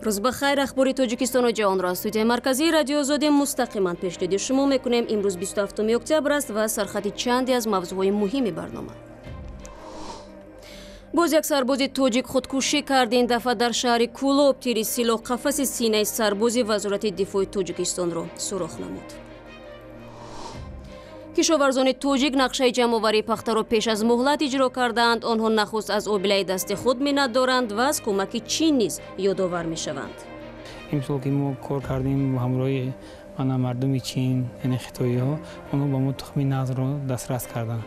Рӯз ба хайр. Ахбори Тоҷикистону ҷаҳонро аз студияи марказии Радиои Озодӣ мустақиман пешниҳоди шумо мекунем. Имрӯз 27 октябр аст ва сархати чанде аз мавзӯъҳои муҳими барнома. Боз як сарбози тоҷик худкушӣ кард. Ин дафъа дар шаҳри Кӯлоб тири силоҳ қафаси синаи сарбози Вазорати дифои Тоҷикистонро сурох намуд. Кишоварзони тоҷик нақшаи ҷамъоварии пахтаро пеш аз муҳлат иҷро кардаанд. Онҳо нахуст аз обилаи дасти худ миннат доранд ва аз кӯмаки Чин низ ёдовар мешаванд. Имсол ки мо кор кардем ҳамроҳи ана мардуми Чин, яъне хитоиҳо, онҳо ба мо тухми нағзро дастрас карданд.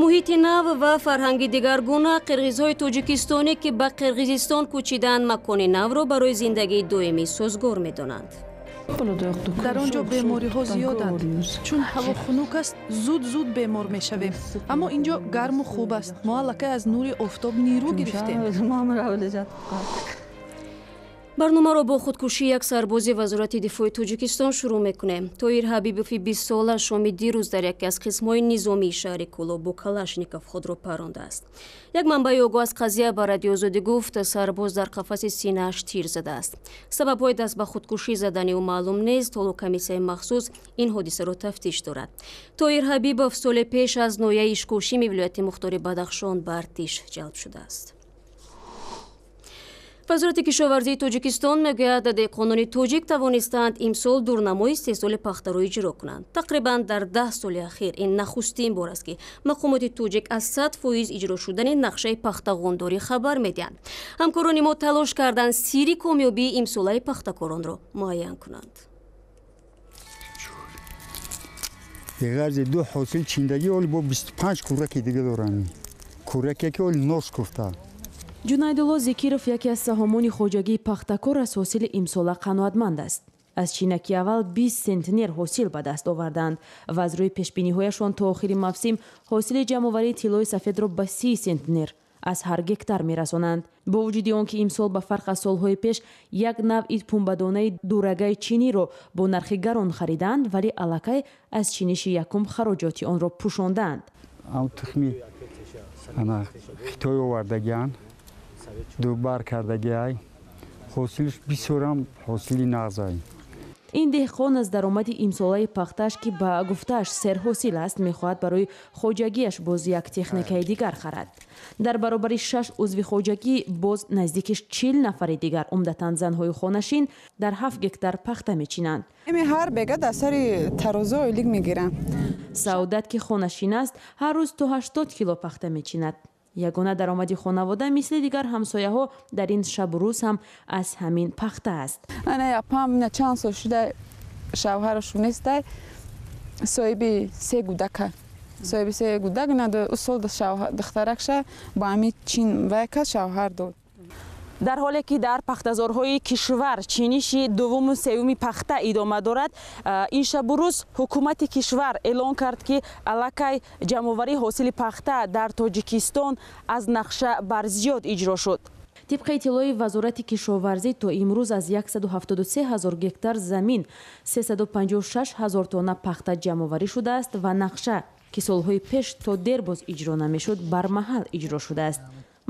Муҳити нав ва фарҳанги дигаргуна. Қирғизҳои тоҷикистонӣ, ки ба Қирғизистон кӯчидаанд, макони навро барои зиндагии доимӣ созгор медонанд. Дар он ҷо бемориҳо зиёданд. Чун ҳаво хунук аст, зуд зуд бемор мешавем, аммо ин ҷо гарму хуб аст. Мо аллакай аз нури офтоб нирӯ гирифтем. Барномаро бо худкушии як сарбози Вазорати дифои Тоҷикистон шурӯъ мекунем. Тоҳир Ҳабибови 20-сола шоми дирӯз дар яке аз қисмҳои низомии шаҳри Кӯлоб бо Калашников худро парондааст. Як манбаи огоҳ аз қазия ба Радиои Озодӣ гуфт, сарбоз дар қафаси синааш тир задааст. Сабабҳои даст ба худкушӣ задани ӯ маълум нест. Ҳоло комиссияи махсус ин ҳодисаро тафтиш дорад. Тоҳир Ҳабибов соли пеш аз ноҳияи Ишкошими вилояти мухтори Бадахшон ба артиш ҷалб шудааст. Вазорати кишоварзии Тоҷикистон мегӯяд, деҳқонони тоҷик тавонистаанд имсол дурнамои истеҳсоли пахтаро иҷро кунанд. Тақрибан дар 10 соли ахир ин нахустин бор аст, ки мақомоти тоҷик аз 100% иҷро шудани нақшаи пахтағондорӣ хабар медиҳанд. Ҳамкорони мо талош карданд, сирри комёбии имсолаи пахтакоронро муайян кунанд. Ғарзи ду ҳосил чиндагӣ оли бо 25 кӯраки дига дорам. Кӯраке ки оли нош куфта. Ҷунайдулло Зикиров, яке аз саҳомони хоҷагии пахтакор, аз ҳосили имсола қаноатманд аст. Аз чинаки аввал 20 сентнер ҳосил ба даст оварданд ва аз рӯи пешбиниҳояшон то охири мавсим ҳосили ҷамъоварии тиллои сафедро ба 30 сентнер аз ҳар гектар мерасонанд. Бо вуҷуди он ки имсол ба фарқ аз солҳои пеш як навъи пунбадонаи дурагаи чиниро бо нархи гарон хариданд, вале аллакай аз чиниши якум хароҷоти онро пӯшондаанд. Тухми хитой овардагианд, дубар кардагиай, ҳосилш бисёрам ҳосили нағзай. Ин деҳқон аз даромади имсолаи пахтааш, ки ба гуфтааш серҳосил аст, мехоҳад барои хоҷагиаш боз як техникаи дигар харад. Дар баробари шаш узви хоҷагӣ боз наздики 40 нафари дигар, умдатан занҳои хонашин, дар 7 гектар пахта мечинанд. Ҳар бега дар сари тарозу ойлик мегирам. Саодат, ки хонашин аст, ҳар рӯз то 80 кило пахта мечинад. Ягона даромади хонавода мисли дигар ҳамсояҳо дар ин шабу рӯз ҳам аз ҳамин пахта аст. Ана апам чанд сол шуда шавҳарашу нестай, соҳиби се гудака, соҳиби се гудак. Ӯ сол духтаракша ба ҳами чин вай кард, шавҳар дод. Дар ҳоле ки дар пахтазорҳои кишвар чиниши дуввуму сеюми пахта идома дорад, ин шабу рӯз ҳукумати кишвар эълон кард, ки аллакай ҷамъоварии ҳосили пахта дар Тоҷикистон аз нақша барзиёд иҷро шуд. Тибқи иттилои Вазорати кишоварзӣ, то имрӯз аз 173 ҳазор гектар замин 356 ҳазор тонна пахта ҷамъоварӣ шудааст ва нақша, ки солҳои пеш то дер боз иҷро намешуд, бармаҳал иҷро шудааст.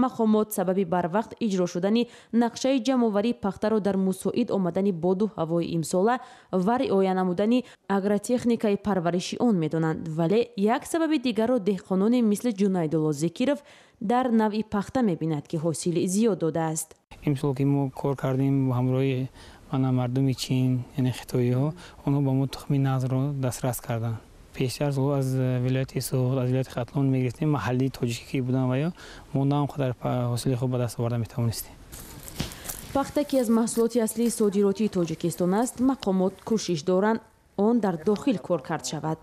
Мақомот сабаби барвақт иҷро шудани нақшаи ҷамъоварии пахтаро дар мусоид омадани боду ҳавои имсола ва риоя намудани агротехникаи парвариши он медонанд, вале як сабаби дигарро деҳқононе мисли Ҷунайдулло Зикиров дар навъи пахта мебинад, ки ҳосили зиёд додааст. Имсол ки мо кор кардем ҳамроҳи ана мардуми Чин, яъне хитоиҳо, онҳо ба мо тухми нағзро дастрас карданд. Пештар аз вилояти Суғд, аз вилояти Хатлон мегирифтем, маҳаллии тоҷикӣ ки буданд, ва ё мо на он қадар ҳосили хуб ба даст оварда метавонистем. Пахта, ки аз маҳсулоти аслии содиротии Тоҷикистон аст, мақомот кӯшиш доранд, он дар дохил коркард шавад.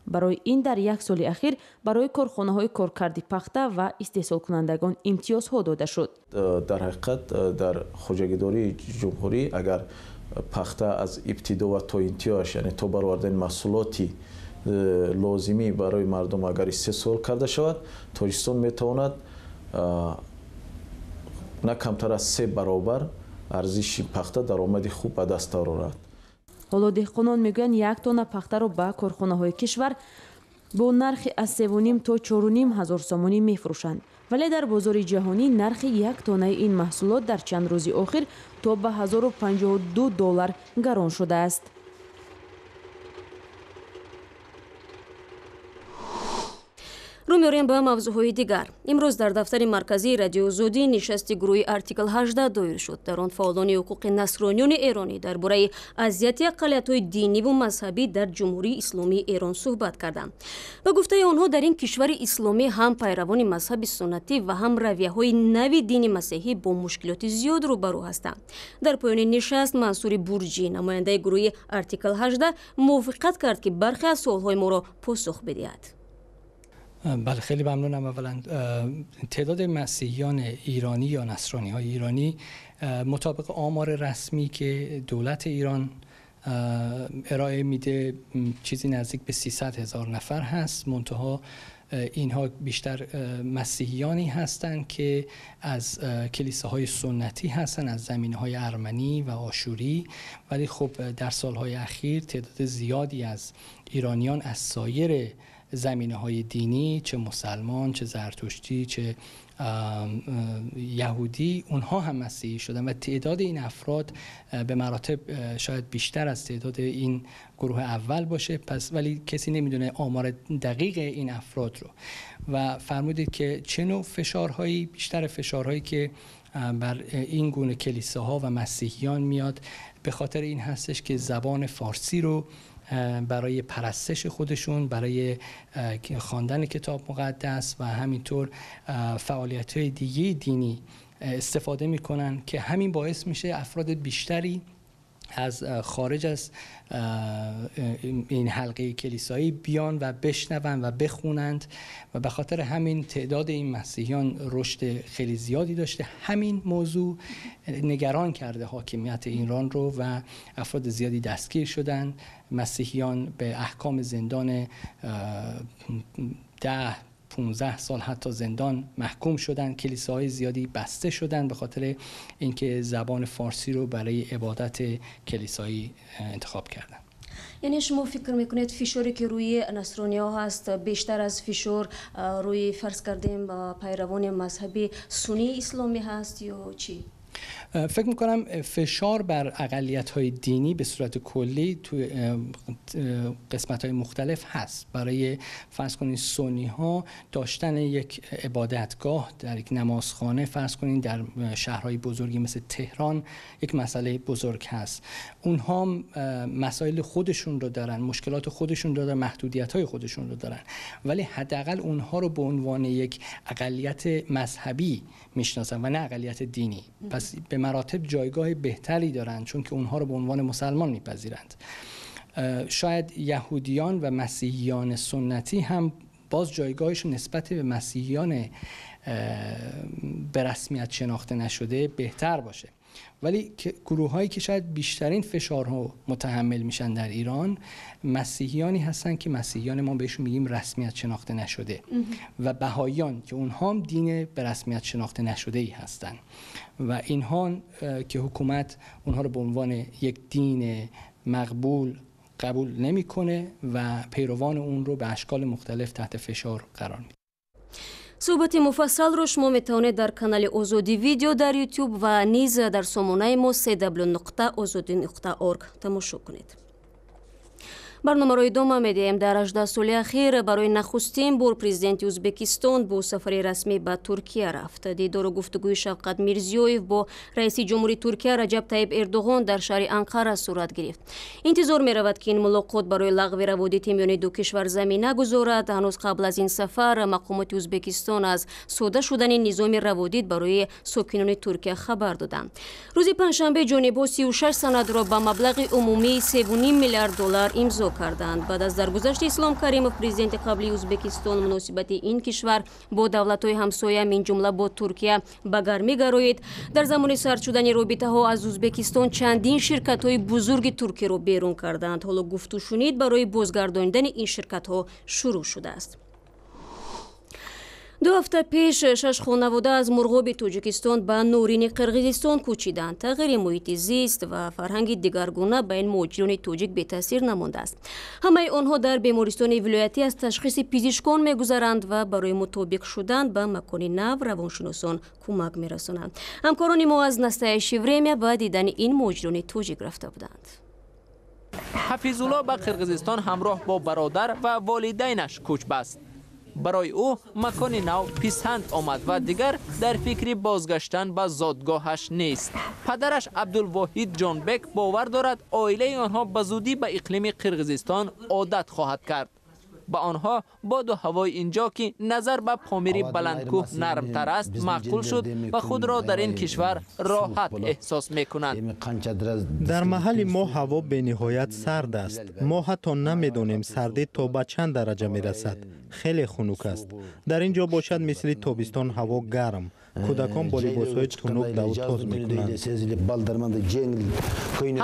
Барои ин дар як соли ахир барои корхонаҳои коркарди пахта ва истеҳсолкунандагон имтиёзҳо дода шуд. Дар ҳақиқат, дар хоҷагидории ҷумҳурӣ агар пахта аз ибтидо ва то интиҳояш, яъне то баровардани маҳсулоти лозимӣ барои мардум, агар истеҳсол карда шавад, Тоҷикистон метавонад на камтар аз се баробар арзиши пахта даромади хуб ба даст орад. Ҳоло деҳқонон мегӯянд, як тонна пахтаро ба корхонаҳои кишвар Бо нархи аз 3,5 то 4,5 ҳазор сомонӣ мефурӯшанд. Вале дар бозори ҷаҳонӣ нархи як тонаи ин маҳсулот дар чанд рӯзи охир то ба 1052 доллар гарон шудааст. Рӯ меорем ба мавзӯъҳои дигар. Имрӯз дар дафтари марказии Радиои Озодӣ нишасти гурӯҳи Артикл 18 доир шуд. Дар он фаъолони ҳуқуқи насрониёни эронӣ дар бораи азияти ақаллиятҳои диниву мазҳабӣ дар Ҷумҳурии Исломии Эрон суҳбат карданд. Ба гуфтаи онҳо, дар ин кишвари исломӣ ҳам пайравони мазҳаби суннатӣ ва ҳам равияҳои нави дини масеҳӣ бо мушкилоти зиёд рӯбарӯ ҳастанд. Дар поёни нишаст Мансури Бурҷӣ, намояндаи гурӯҳи Артикл 18, мувофиқат кард, ки бархе аз суолҳои моро посух бидиҳад. بله، خیلی ممنونم. اولا تعداد مسیحیان ایرانی یا نصرانی های ایرانی مطابق آمار رسمی که دولت ایران ارائه میده چیزی نزدیک به 300 هزار نفر هست. منتها اینها بیشتر مسیحیانی هستند که از کلیساهای سنتی هستند، از زمینه‌های ارمنی و آشوری، ولی خب در سالهای اخیر تعداد زیادی از ایرانیان از سایر زمینه‌های دینی، چه مسلمان، چه زرتشتی، چه یهودی، اونها هم مسیحی شدن و تعداد این افراد به مراتب شاید بیشتر از تعداد این گروه اول باشه. پس ولی کسی نمیدونه آمار دقیق این افراد رو. و فرمودید که چه نوع فشارهایی، بیشتر فشارهایی که بر این گونه کلیساها و مسیحیان میاد به خاطر این هستش که زبان فارسی رو برای پرستش خودشون، برای خواندن کتاب مقدس و همینطور فعالیت‌های دیگه دینی استفاده میکنن که همین باعث میشه افراد بیشتری از خارج از این حلقه کلیسایی بیان و بشنون و بخونند و به خاطر همین تعداد این مسیحیان رشد خیلی زیادی داشته. همین موضوع نگران کرده حاکمیت ایران رو و افراد زیادی دستگیر شدن. مسیحیان به احکام زندان 10 15 سال حتی زندان محکوم شدن، کلیساهای زیادی بسته شدن به خاطر اینکه زبان فارسی رو برای عبادت کلیسایی انتخاب کردن. یعنی شما فکر میکنید فشاری که روی نصرانی ها هست بیشتر از فشار روی فرض کردیم پیروان مذهبی سنی اسلامی هست یا چی؟ فکر میکنم فشار بر اقلیت‌های دینی به صورت کلی توی قسمت‌های مختلف هست. برای فرض کنید سنی‌ها داشتن یک عبادتگاه در یک نمازخانه فرض کنید در شهرهای بزرگی مثل تهران یک مسئله بزرگ هست. اونها مسائل خودشون رو دارن، مشکلات خودشون رو دارن، محدودیت‌های خودشون رو دارن، ولی حداقل اونها رو به عنوان یک اقلیت مذهبی میشناسن و نه اقلیت دینی. پس به مراتب جایگاه بهتری دارند چون که اونها رو به عنوان مسلمان میپذیرند. شاید یهودیان و مسیحیان سنتی هم باز جایگاهشون نسبت به مسیحیان به رسمیت شناخته نشده بهتر باشه، ولی گروه هایی که شاید بیشترین فشارها متحمل میشن در ایران مسیحیانی هستن که مسیحیان ما بهشون میگیم رسمیت شناخته نشده و بهاییان که اونها هم دین به رسمیت شناخته نشده ای هستن و اینها که حکومت اونها رو به عنوان یک دین مقبول قبول نمیکنه و پیروان اون رو به اشکال مختلف تحت فشار قرار میده. суҳбати муфассалро шумо метавонед дар канали Озодӣ видео дар YouTube ва низ дар сомонаи мо cw.ozodi.org тамошо кунед. Барномаро идома медиҳем. Дар 18 соли ахир барои нахустин бор президенти Ӯзбекистон бо сафари расмӣ ба Туркия рафт. Дидору гуфтугӯи Шавқат Мирзиёев бо раиси ҷумҳури Туркия Раҷаб Тайиб Эрдоғон дар шаҳри Анқара сурат гирифт. Интизор меравад, ки ин мулоқот барои лағви раводити миёни ду кишвар замина гузорад. Ҳанӯз қабл аз ин сафар мақомоти Ӯзбекистон аз сода шудани низоми раводит барои сокинони Туркия хабар доданд. Рӯзи панҷшанбе ҷонибҳо 36 санадро ба маблағи умумии 3,5 миллиард доллар имзо карданд. Баъд аз даргузашти Ислом Каримов, президенти қаблии Ӯзбекистон, муносибати ин кишвар бо давлатҳои ҳамсоя, мин ҷумла бо Туркия, ба гармӣ гароид. Дар замони сард шудани робитаҳо аз Ӯзбекистон чандин ширкатҳои бузурги туркиро берун карданд. Ҳоло гуфтушунид барои бозгардонидани ин ширкатҳо шурӯъ шудааст. Ду ҳафта пеш 6 хонавода аз Мурғоби Тоҷикистон ба Норини Қирғизистон кӯчиданд. Тағйири муҳити зист ва фарҳанги дигаргуна ба ин муҳоҷирони тоҷик бетаъсир намондааст. Ҳамаи онҳо дар бемористони вилоятӣ аз ташхиси пизишкон мегузаранд ва барои мутобиқ шудан ба макони нав равоншиносон кӯмак мерасонанд. Ҳамкорони мо аз Настоящее время ба дидани ин муҳоҷирони тоҷик рафта буданд. Ҳафизулло ба Қирғизистон ҳамроҳ бо бародар ва волидайнаш кӯч баст. Барои ӯ макони нав писанд омад ва дигар дар фикри бозгаштан ба зодгоҳаш нест. Падараш Абдулвоҳид Ҷонбек бовар дорад, оилаи онҳо ба зудӣ ба иқлими Қирғизистон одат хоҳад кард. Ба онҳо боду ҳавои инҷо, ки назар ба Помири баландкӯҳ нармтар аст, маъқул шуд ва худро дар ин кишвар роҳат эҳсос мекунанд. Дар маҳалли мо ҳаво бениҳоят сард аст. Мо ҳатто намедонем сардӣ то ба чанд дараҷа мерасад. Хеле хунук аст. Дар ин ҷо бошад мисли тобистон ҳаво гарм. Кӯдакон бо либосҳои тунук давтоз мекунанд.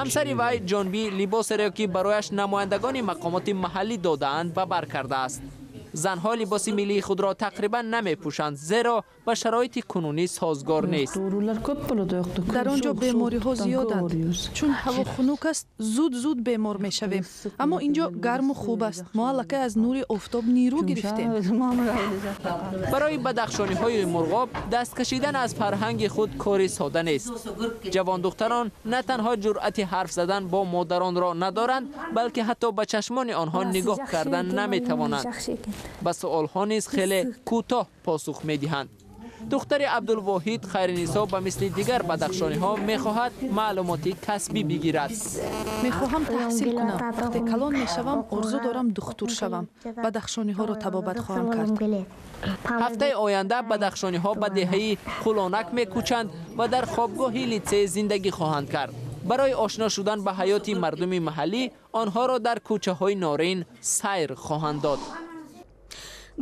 Ҳамсари вай Ҷонбӣ либосеро, ки барояш намояндагони мақомоти маҳаллӣ додаанд, ба бар кардааст. Занҳо либоси миллии худро тақрибан намепӯшанд, зеро ба шароити кунунӣ созгор нест. Дар он ҷо бемориҳо зиёданд. Чун ҳаво хунук аст, зуд зуд бемор мешавем. Аммо ин ҷо гарму хуб аст. Мо аллакай аз нури офтоб нирӯ гирифтем. Барои бадахшониҳои Мурғоб даст кашидан аз фарҳанги худ кори сода нест. Ҷавондухтарон на танҳо ҷуръати ҳарф задан бо модаронро надоранд, балки ҳатто ба чашмони онҳо нигоҳ кардан наметавонанд. Ба суолҳо низ хеле кӯтоҳ посух медиҳанд. Духтари Абдулвоҳид Хайринисо ба мисли дигар бадахшониҳо мехоҳад маълумоти касбӣ бигирад. Мехоҳам таҳсил кунам. Вақте калон мешавам, орзу дорам духтур шавам. Бадахшониҳоро табобат хоҳам кард. Ҳафтаи оянда бадахшониҳо ба деҳаи Қулонак мекӯчанд ва дар хобгоҳи литсей зиндагӣ хоҳанд кард. Барои ошно шудан ба ҳаёти мардуми маҳаллӣ онҳоро дар кӯчаҳои Норин сайр хоҳанд дод.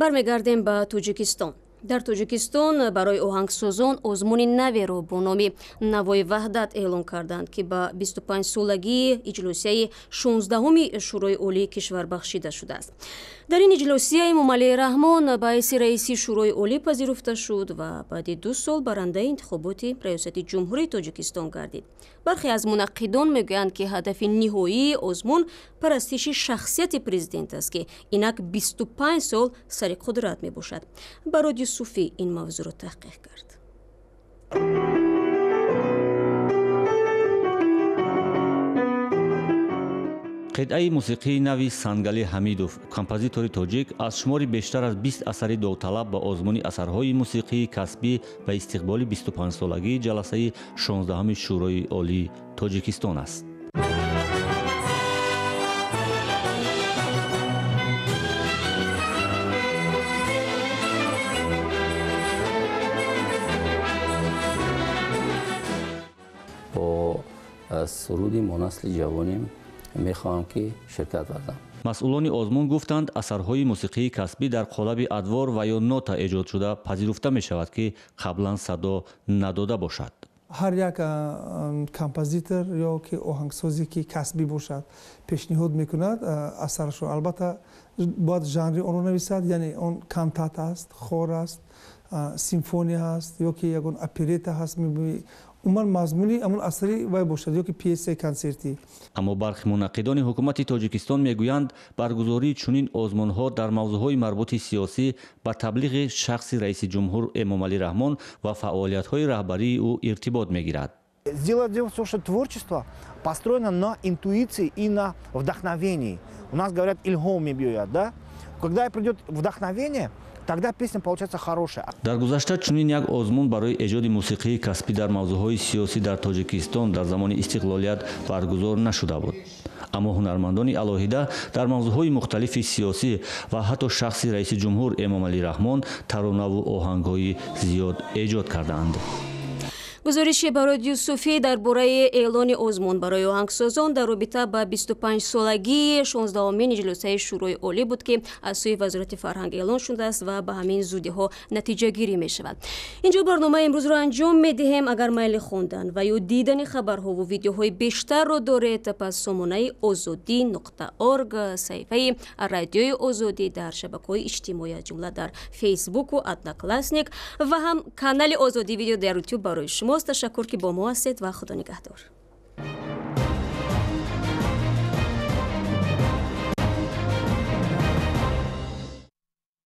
Бармегардем ба Тоҷикистон. Дар Тоҷикистон барои оҳангсозон озмуни наверо бо номи Навои ваҳдат эълон карданд, ки ба 25-солагии иҷлосияи 16-уми Шӯрои Олии кишвар бахшида шудааст. Дар ин иҷлосия Эмомалӣ Раҳмон ба ҳайси раиси Шӯрои Олӣ пазируфта шуд ва баъди 2 сол барандаи интихоботи раёсати Ҷумҳурии Тоҷикистон гардид. Бархе аз мунаққидон мегӯянд, ки ҳадафи ниҳоии озмун парастиши шахсияти президент аст, ки инак 25 сол сари қудрат мебошад. Барод Юсуфӣ ин мавзӯъро таҳқиқ кард. Қитъаи мусиқии нави Сангали Ҳамидов, композитори тоҷик, аз шумори бештар аз 20 асари довталаб ба озмуни асарҳои мусиқии касбӣ ба истиқболи 25-солагии ҷаласаи 16-уми Шӯрои Олии Тоҷикистон аст. Бо суруди мо насли ҷавонем мехоҳам ки ширкат варзам. Масъулони озмун гуфтанд, асарҳои мусиқии касбӣ дар қолаби адвор ва ё нота эҷодшуда пазируфта мешавад, ки қаблан садо надода бошад. Ҳар як композитор ё ки оҳангсозе ки касбӣ бошад пешниҳод мекунад асарашро. Албатта бояд жанри онро нависад, яъне он кантата аст, хор аст, симфония аст ё ки ягон оперета ҳаст, умуман мазмуни ҳамон асари вай бошад ё ки пьесаи консертӣ. Аммо бархи мунаққидони ҳукумати Тоҷикистон мегӯянд, баргузории чунин озмунҳо дар мавзӯъҳои марбути сиёсӣ ба таблиғи шахси раиси ҷумҳур Эмомалӣ Раҳмон ва фаъолиятҳои раҳбарии ӯ иртибот мегирад. Дело в том, что творчество построено на интуиции и на вдохновении. У нас говорят, илҳом мебиёяд, да? Когда придет вдохновение, тогда песня получается хорошая. Дар гузашта чунин як озмун барои эҷоди мусиқии касбӣ дар мавзӯъҳои сиёсӣ дар Тоҷикистон дар замони истиқлолият баргузор нашуда буд. Аммо ҳунармандони алоҳида дар мавзӯъҳои мухталифи сиёсӣ ва ҳатто шахси раиси ҷумҳур Эмомалӣ Раҳмон таронаву оҳангҳои зиёд эҷод кардаанд. Гузориши Барод Юсуфӣ дар бораи эълони озмун барои оҳангсозон дар робита ба 25-солагии 16-умин иҷлосаи Шӯрои Олӣ буд, ки аз сӯи Вазорати фарҳанг эълон шудааст ва ба ҳамин зудиҳо натиҷагирӣ мешавад. Инҷо барномаи имрӯзро анҷом медиҳем. Агар майли хондан ва ё дидани хабарҳову видеоҳои бештарро доред, пас сомонаи озодӣ.org, саҳифаи Радиои Озодӣ дар шабакаҳои иҷтимоӣ, аз ҷумла дар Фейсбуку Одноклассник, ва ҳам канали Озодӣ Видео дар Ютуб барои шумост. Ташаккур, ки бо мо ҳастед, ва Худо нигаҳдор.